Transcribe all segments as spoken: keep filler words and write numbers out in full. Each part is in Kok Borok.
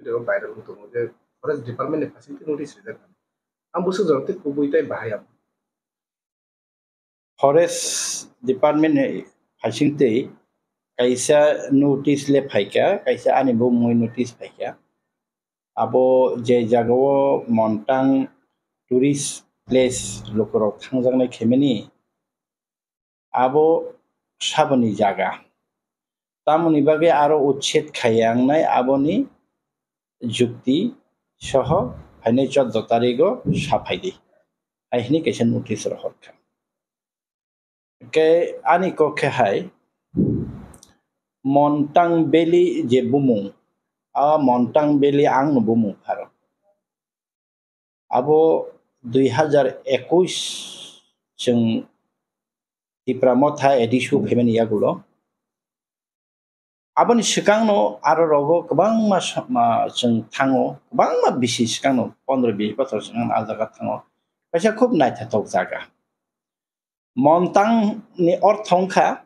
Video viral wng tongo je forest department ni phasing twi notice rijak. Ang bwswk jora tei kubui tei bahai ang. Forest department ni phasing twi kaisa notice le phaikha, kaisa ani bumungwi notice phaikha. Abo je jagao Montang tourist place lukurok thangjaknai khaimani, abo saboni jaga. Tamoni bagwi aro uchet khaiya wngnai aboni jukti soho phainai choddo tarigo saphaidi. Hai hwnwi kaisa notice rohorkha. Hwnkhe ani kok khe hai Montang Valley je bumung, a Montang Valley angno bumung pharo. Abo dui hazar ekush chwng Tipra Motha A D C o phaimani yagulo. Aboni swkangno aro rogo kwbangma sa-, ma, chwng thango, kwbangma bisi swkangno, pondro bis bochor swkangno ah jaga thango. Kaisa khub naithothok jaga. Montang ni ortho wngkha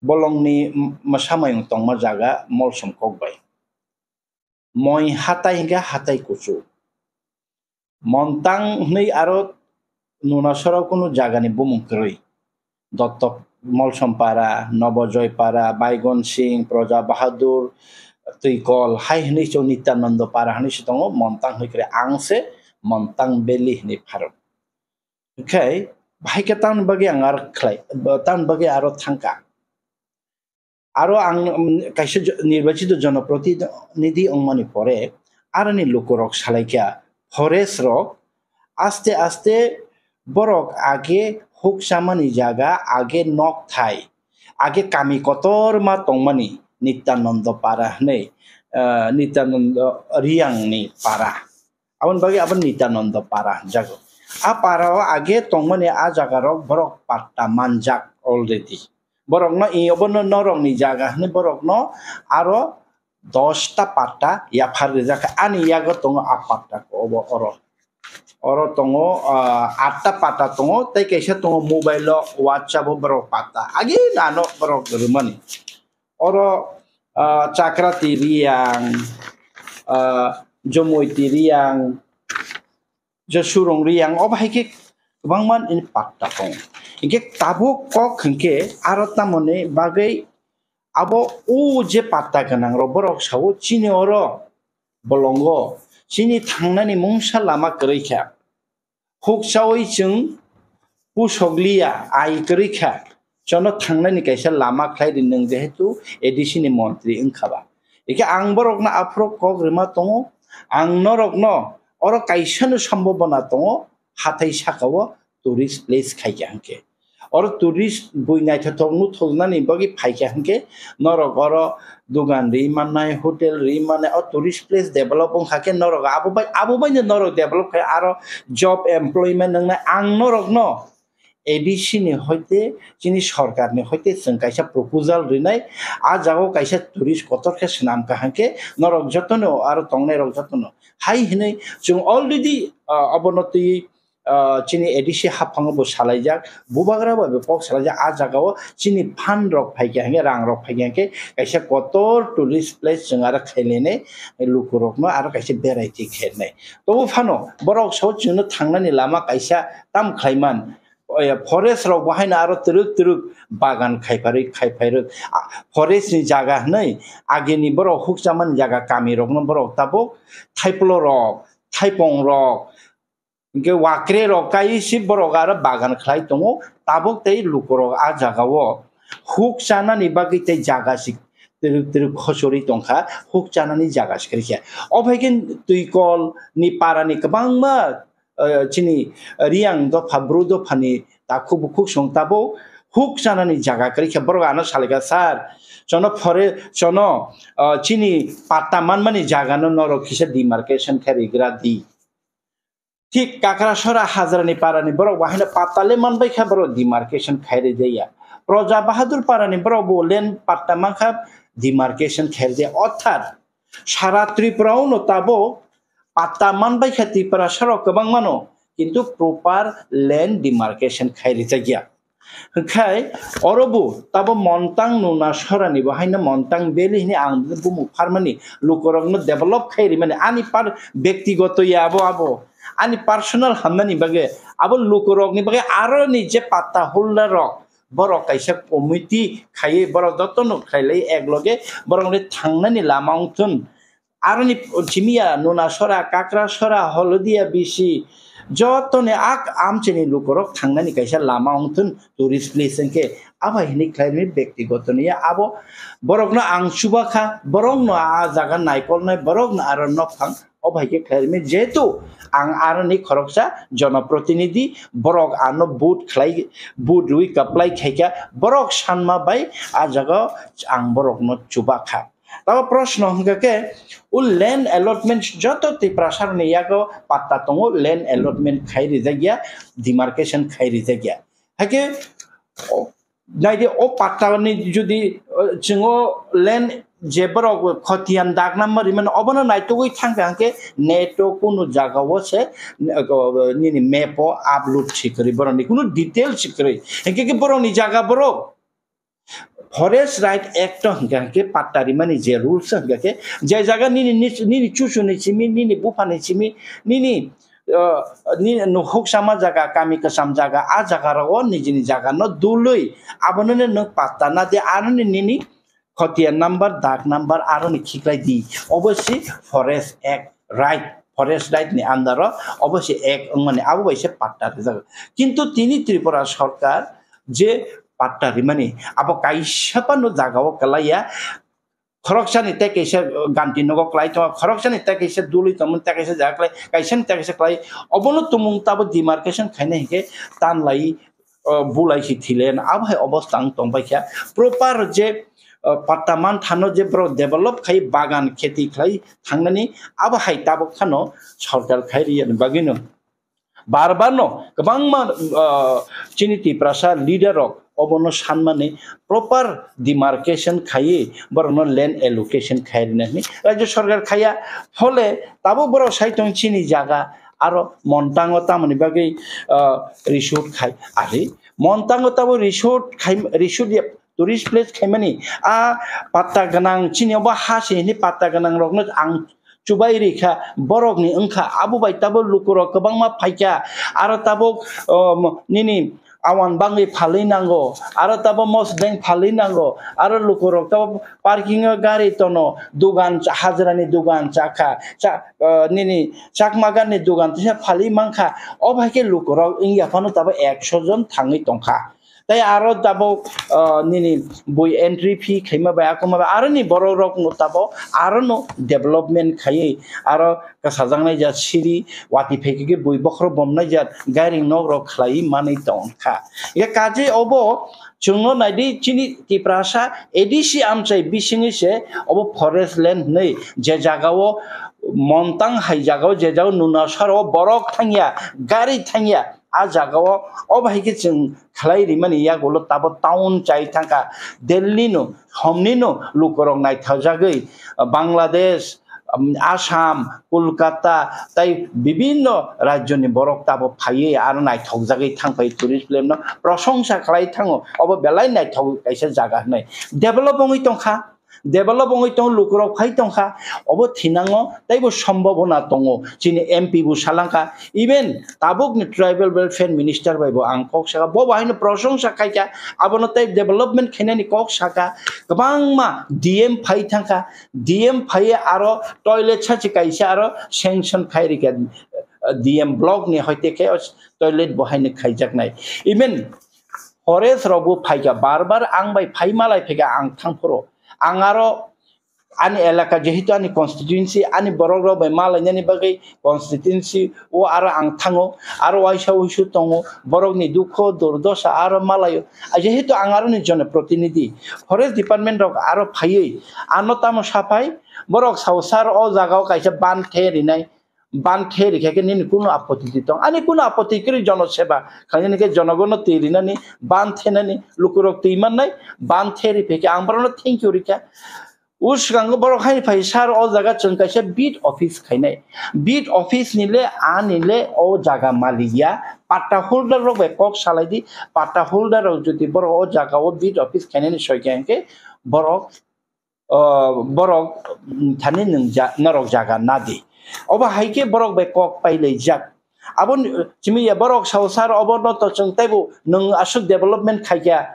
bolongni m-, mwsamayung tongma jaga molsom kok bai. Moi hatai hwnkhe hatai kuchuk. Montang hwnwi aro nunasora kunu jagani bumung kwrwi. Dotto Molsompara, Nobojoypara, Baigon Singh, Proja Bahadur, Twikol hai hwnwi se Nityananda Para hwnwi se tongo, Montang hwnwi kwrwi ang se Montang Valley hwnwi pharo. Hwnkhe bahai khe tamni bagwi ang aro khlai, tamni bagwi aro thangkha. Aro ang, um, kaisa jo-, nirbachito jonoprotinidhi wngmani pore aroni lukurok salaikha, forest rok aste aste borok age huk chamani jaga, age nok thai, age kami kotorma tongmani Nityananda Para hwnwi, ah, Nityananda Riyangni para. Aboni bagwi abo Nityananda Para hwnjago. A para o age tongmani a jaga rok borok patta manjak already. Borokno i obono norokni jaga hwnwi borokno aro dosta patta yaphar rijak kha. Ani yago tongo a patta obo oro. Oro tongo, ah, atta patta tongo, tei kaisa tongo mobile o WhatsApp o borok patta. Agi nano borok rwmani. Oro, ah, Chakrati Riyang, ah, Jomoiti Riyang, Josurong Riyang, obo hai khe kwbangma ini patta tongo. Hinkhe tabuk kok hinkhe aro tamoni bagwi abo o je patta gwnang rok borok sao chini oro bolongo chini thangnani mungsa lama kwrwi kha. Hukchawi chwng pusokliya, ai kwrwi kha, chono thangnani kaisa lama khlai di nwng, jehetu A D C ni montri wngkha ba. Hikhe ang borokno aphuru kok rwma tongo, ang norokno oro kaisano sombobona tongo, hathai sakao tourist place khaikha hwnkhe. Oro tourist bui naithothok nuthoknani bagwi phaikha hwnkhe, norok oro dugan ri mannai, hotel ri mannai, o tourist place develop wngkha khe norok abo bai, abo baino norok develop khai aro job employment wngnai. Ang norokno A D C ni hoite chini sorkarni hoite chwng kaisa proposal rinai, a jagao kaisa tourist kotor khe swnam kaham khe norok jotono aro tongnairok jotono hai hwnwi chwng already, ah, obono twi ah, chini A D C haphango bo salaijak, bubagra bai bo kok salaijak, a jagao chini fund rok phaikha hwnkhe, rang rok phaikha hwnkhe, kaisa kotor tourist place chwng aro khailainai, lukurokno aro kaisa beraitwi khainai. Tobo phano borok sao chwngno thangnani lama kaisa tam khlaiman, oya, forest rok bo haino aro twrwk twrwk bagan khaiparwi, khaiphairwk, a, forest ni jaga hwnwi agini borok hukchamani jaga kami rokno borok tabuk thaiplo rok, thaipong rok, Hingke wakre rok kai si borok aro bagan khlai tongo, tabuk tei lukurok a jagao huk chanani bagwi tei jaga si twrwk twrwk khochorwi tongkha, huk chanani jaga si kwrwikha. O hai khe twi kol ni para ni kwbangma, eh, chini Riyang dopha, Bru dopha ni takhuk bukhuk song tabuk huk chanani jaga kwrwikha. Borok ano salaikha, "Sir, chono phore, chono, eh, chini patta manmani jaga no norok kisa demarcation khe rigra di." Thik Kakrasora Hajrani parani borok bo haino patta le manbai kha, borok demarcation khai rijaya. Proja Bahadur parani borok bo land patta mankha, demarcation khai rijaya. Orthat sara Tripura o no tabuk patta manbai kha Tiprasa rok kwbangma no, kintu proper land demarcation khai rijakya. Hwnkhe oro bo tabo Montang Nuna Sorani bo haino Montang Valley hini ang bumung pharmani lukorokno develop khai rimani ani par bektigoto ya abo abo ani personal hamnani bagwi abo lukorokni bagwi aroni je patta holder rok borok kaisa committee khaiwi borok jotono khailai ekloge borokni thangnani lama wngthun. Aroni chimiya Nuna Sora, Kakra Sora, Holodia bisi jotoni ak amchini lukorok thangnani kaisa lama wngthun tourist place hwnkhe abo hai hini khlaimani bektigoto niya abo borokno ang chubakha, borokno a jaga naikolnai, borokno aro nokphang o hai khe khlaimani jehetu ang aroni khoroksa jonoprotinidhi, borok ano vote khlai, vote rwi kaplai khaikha, borok sanma bai a jaga ang borokno chubakha. Tabo proshno hwnkha khe, o land allotment joto Tiprasarokni yago patta tongo, land allotment khai rijak ya, demarcation khai rijak ya. Haikhe, o, naidi o pattani jodi, o, chwng o land je borok khotiyan dak number rimani, obono naitugwi thangkha hwnkhe neto kunu jagao se, o, nini map o upload si kwrwi, borokni kunu detail si kwrwi. Hinkhe khe borokni jaga borok Forest Right Act o hwnkha hwnkhe patta rimani je rules o hwnkha khe, je jaga nini, nini, nini chuchuni simi, nini buphani simi, nini, uh, nini nukhuk sama jaga, kami kwcham jaga, a jaga rogo nijini jaga no dului, abono no nwng patta na di, ano ni nini khotiya number, dak number, aro ni khiklai di. Obo si Forest Act right, Forest Right ni under o obo si act wngmani, abo bai se patta rijak. Kintu tini Tripura sorkar je patta rimani, abo kaisa phano jaga o kwlaiya. Khoroksani tei kaisa ganti nogo kwlai tongo, khoroksani tei kaisa dului tongmani tei kaisa jaga kwlai, kaisani tei kaisa kwlai. Obono tumung tabo demarcation khaina hinkhe tanlai, o, bulai si thilen, abo hai obostha ang tongbai kha. Proper je, o, patta manthano je borok develop khai bagan kheti khlai thangnani, abo hai tabuk phano sorkar khai riyani bagwino. Bar bar no kwbangma, ah, chini Tiprasa leader rok obono sanmani proper demarcation khaiwi borokno land allocation khai rina hwnwi Rajya Sarkar khaiya. Phole tabuk borok sai tong chini jaga aro Montango tamoni bagwi, ah, resort khai. Ari Montango tabuk resort khai, resort ya tourist place khaimani, a patta gwnang, chini obo ha se hini patta gwnang rokno ang chubai rikha, borokni wngkha, abo bai tabuk lukurok kwbangma phaikha, aro tabuk, um, nini awan bangwi phalwi nango, aro tabuk mosdeng phalwi nango, aro lukurok tabuk parking o gari tono, dugan cha-, hajrani dugan chakha, cha-, uh, nini chakma ganni dugan tisa phalwi mankha, o bai khe lukurok wngya phano tabuk ekso jon thangwi tongkha. Tei aro tabuk, ah, nini bui entry fee khaima bai, akoma bai, aro ni borok rok no tabuk aro no development khaiwi, aro kasajaknai ja siri, wati pheki khe bui bokhorok bomnai ja gairing nok rok khlaiwi manwi tongkha. Ye kaje obo chwngno naidi chini Tiprasa A D C amchai bisingwi se obo forest land hwnwi je jaga o Montang hai jaga o je jaga o Nuna Sora o borok thangya, gari thangya, a jaga o, o bahai khe chwng khlai rimani yagulo tabo town chai thangkha, Delhi no, homni no lukurok naithajagwi, Bangladesh, um, Assam, Kolkata, tai bibinno rajyoni borok tabo phaiwi aro naithokjagwi thangphai tourist place no prosongsa khlai thango, obo belai naithok kaisa jaga hinwi develop wngwi tongkha. Develop wngwi tongo, lukurok phai tongkha, obo thinango teibo sombobona tongo. Chini M P bo salangkha, even tabukni Tribal Welfare Minister bai bo ang kok saka, bo bo haino prosongsa khaikha, abono tei development khainani kok saka. Kwbangma D M phai thangkha, D M phaiye aro toilet sachi kaisa aro sanction khai rikha, D M block ni hoite khe o toilet bo haino khaijaknai. Even forest rok bo phaikha, bar bar ang bai phai malai phaikha, ang thangphuru ang aro ani elaka, jehetu ani constituency, ani borok rok bai malainani bagwi constituency o aro ang thango, aro waisa wuisu tongo, borok ni dukho durdosa aro malaio. Jehetu ang aro ni jonoprotinidhi, forest department rok aro phaiwi ano tamo saphai, borok sao sir o jaga o kaisa ban the rinai, ban the rikha khe nini kunu apoti di tong? Ani kunu apoti kwrwi, jono seba khainani khe jonogono twi rinani, ban thenani, lukurok twi mannai, ban the ri phai khe ang borokno thank you rikha. O swkango borok hai phai sir, o jaga chwng kaisa beat office khainai. Beat office ni le ani le o jaga malik ya. Patta holder rok bai kok salai di. Patta holder rok jodi borok o jaga o beat office khainani soi kha hwnkhe borok, o, borok, mm, thani nwng ja-, norok jaga nadi. Obo hai khe borok bai kok pai lai jak. Abo ni, chimi ya borok sao sir, obo no to chwng taibo nwng aswk development khai kha.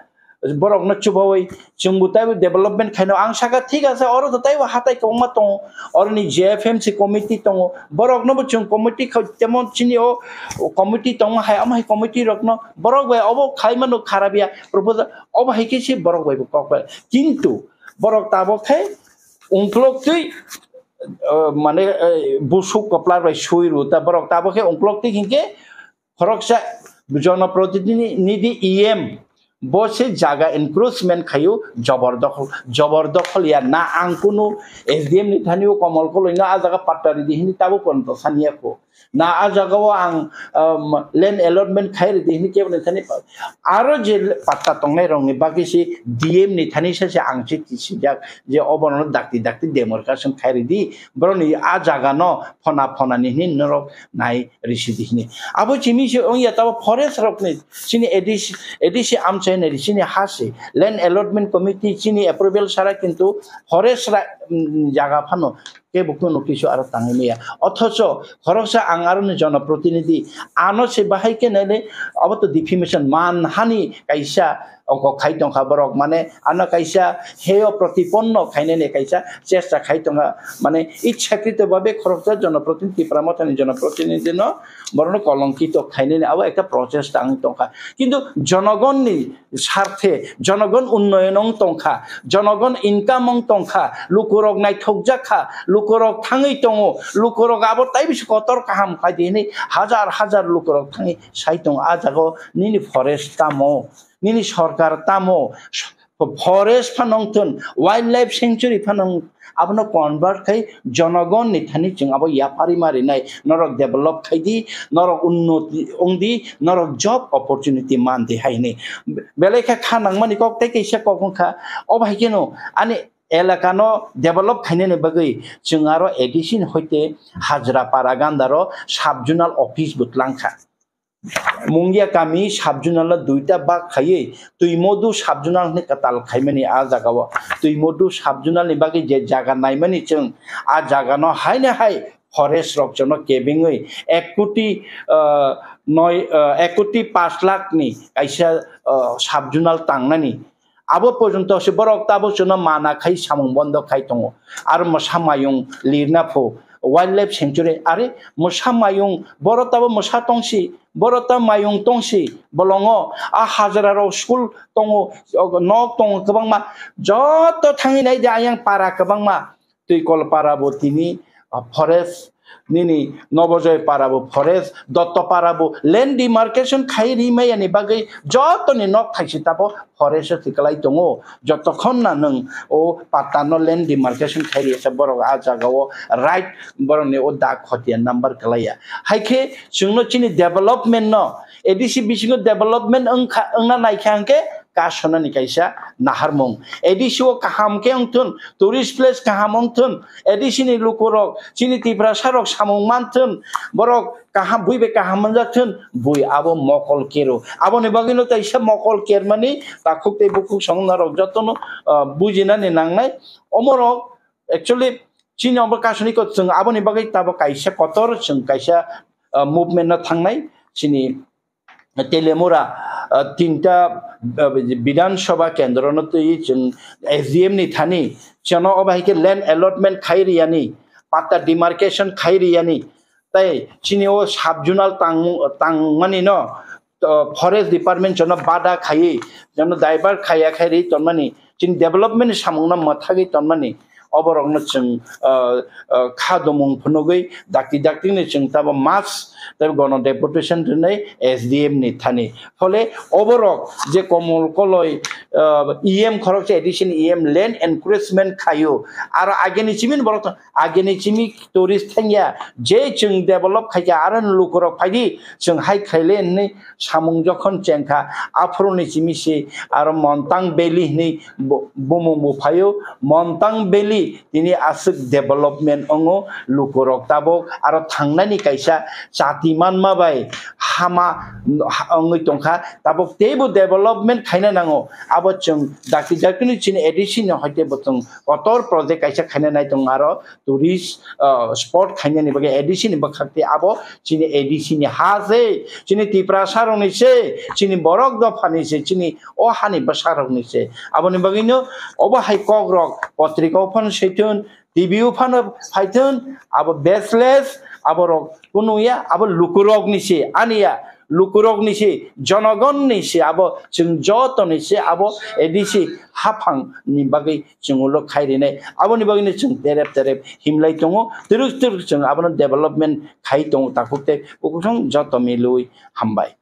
Borok no chubawi chwngbo taibo development khaino ang saka thik ase, oro to taibo hatai kwbangma tongo, oro ni J F M C committee tongo, borok no bo chwng committee khai temon chini o committee tongo hai, amo hai committee rok no borok bai obo khai mano kharap ya proposal, obo hai khe se borok bai bo kok bai. Kintu borok tabok khe ungklok twi, o, mane, eh, busuk koplar bai sui ru ta borok tabok khe ungklok twi hinkhe khoroksa jonoprotinidhi E M bo se jaga encroachment khayu, jobor dokhol, jobor dokhol ya na ang kunu S D M ni thani o komol koloi no a jaga patta ridi hini tabo pono to saniya kho. Na a jaga o ang, um, land allotment khai ridi hini kebo ni thani pa-, aro je patta tongnai rok ni bagwi se D M ni thani se se ang se kisijak je obono dakti dakti demarcation khai ridi borok ni a jaga no phona phona ni hini norok nai risi di hini. Abo chini se wng ya tabo forest rok ni chini A D C, A D C amchai nai chini ha se land allotment committee chini approval sara kintu forest ra, mm, jaga phano kebo kunu kisu aro tangwi maya. Othocho khoroksa ang aro ni jonoprotinidhi ano se bahai khe nai le abo to defamation man hani kaisa ongkok khai tongkha borok, mane ano kaisa heyo protiponno khainani kaisa chesta khai tongkha, mane ichhakrito babe khoroksa jonoprotinidhi, Tipra Mothani jonoprotinidhi no borokno kolongkito khainani abo ekta prochesta wng tongkha. Kintu jonogonni sarthe, jonogon unnoyon wng tongkha, jonogon income wng tongkha, lukurok naithokjak kha, lukurok thangwi tongo, lukurok abo tai bisi kotor kaham khai di hinwi hajar hajar lukurok thangwi sai tongo. A jaga o nini forest tamo? Nini sorkar tamo forest phano wngthun, wildlife sanctuary phano wng-, abono convert khai jonogon ni thani chwng abo yapharima rinai, norok develop khai di, norok unnoti wng di, norok job opportunity man di hai hinwi. Belai khe kha nangmani kok tei kaisa kok wngkha, obo hai kheno ani elaka no develop khainani bagwi chwng aro A D C ni hoite Hajra Para Gandaro sub zonal office bo twlang kha. Mungia kami sub zonal o duita bak khaiwi Twimodu sub zonal hinwi kwtal khaimani a jaga o. Twimodu sub zonal ni bagwi je jaga naimani chwng, a jaga no haino hai forest rok jono kebengwi ek koti, ah, noi, ah, ek koti pash lakh ni kaisa, ah, sub zonal tangnani. Abo porjonto se borok tabuk chwngno mana khai samung bondo khai tongo. Aro mwsa mayung lirna pho wildlife sanctuary, are mwsa mayung, borok tabo mwsa tongsi, borok ta mayung tongsi, bolongo a hajra rok school tongo, nok tongo kwbangma, joto thangwi nai de ayang para kwbangma. Twikol para bo tini, ah, forest, nini Nobojoy para bo forest, Dotto para bo land demarcation khai ri maya ni bagwi joto ni nok thaisi tabo forest o tikalai tongo. Jotokhon na nwng o patta no land demarcation khai ri ya se borok a jaga o right borok ni o dak khotiya number kwlai ya. Hai khe chwngno chini development no A D C bisingo development wngkha, wngna naikha hwnkhe kasonani kaisa naharmung. A D C o kaham khe wngthun, tourist place kaham wngthun, A D C ni lukurok, chini Tiprasa rok samung manthun, borok kaham, bui bai kaham manjakthun, bui abo mokol kero. Aboni bagwino kaisa mokol kermani takhuk tei bukhuk songna rok jotono, ah, bujinani nangnai. Omorok actually chini obo kasoniko chwng aboni bagwi tabo kaisa kotor chwng kaisa, ah, movement no thangnai chini Telemura, ah, tinta, ah, Bidhan Sabha kendro no twi chwng S D M ni thani chwngno obo hai khe land allotment khai riyani, patta demarcation khai riyani, tei chini o sub zonal tang, tangmani no, ah, forest department chwngno bada khaiwi, chwngno divert khaiya khai ri tonmani, chini development ni samung no mwthagwi tonmani, oborokno chwng, ah, ah, kha domung phunugwi dakti dakti ni chwng tabo mass tei gono deputation rwnai S D M ni thani. Phole oborok je Komol Koloi, ah, E M khoroksa addition E M land encroachment khaio, aro agini chimini borok to agini chimi tourist thangya, je chwng develop khaikha, aro lukurok phaidi chwng hai khaile hinwi samung jokhon chengkha, aphuruni chimi se aro Montang Valley hinwi bo-, bumung bo phaio. Montang Valley tini aswk development wngo, lukurok tabuk aro thangnani kaisa chati manma bai hama ha-, wngwi tongkha, tabuk teibo development khaina nango. Abo chwng dakti dakti ni chini A D C ni hoite bo chwng kotor project kaisa khaina nai tongo, aro tourist, ah, spot khainani bagwi A D C ni bwkhak tei abo chini A D C ni ha se, chini Tiprasa rokni se, chini borok dophani se, chini o hani bwsa rokni se. Aboni bagwino obo hai kok rok potrika o phano swi thun, T V o phano phai thun, abo baseless, abo rok kunu ya, abo lukurokni se, ani ya, lukurokni se, jonogonni se, abo chwng jotoni se, abo A D C haphang ni bagwi chwng ulo khai rinai. Aboni bagwino chwng terep terep himlai tongo, twrwk twrwk chwng abono development khai tongo, takhuk tei bukhuk joto milwi hambai.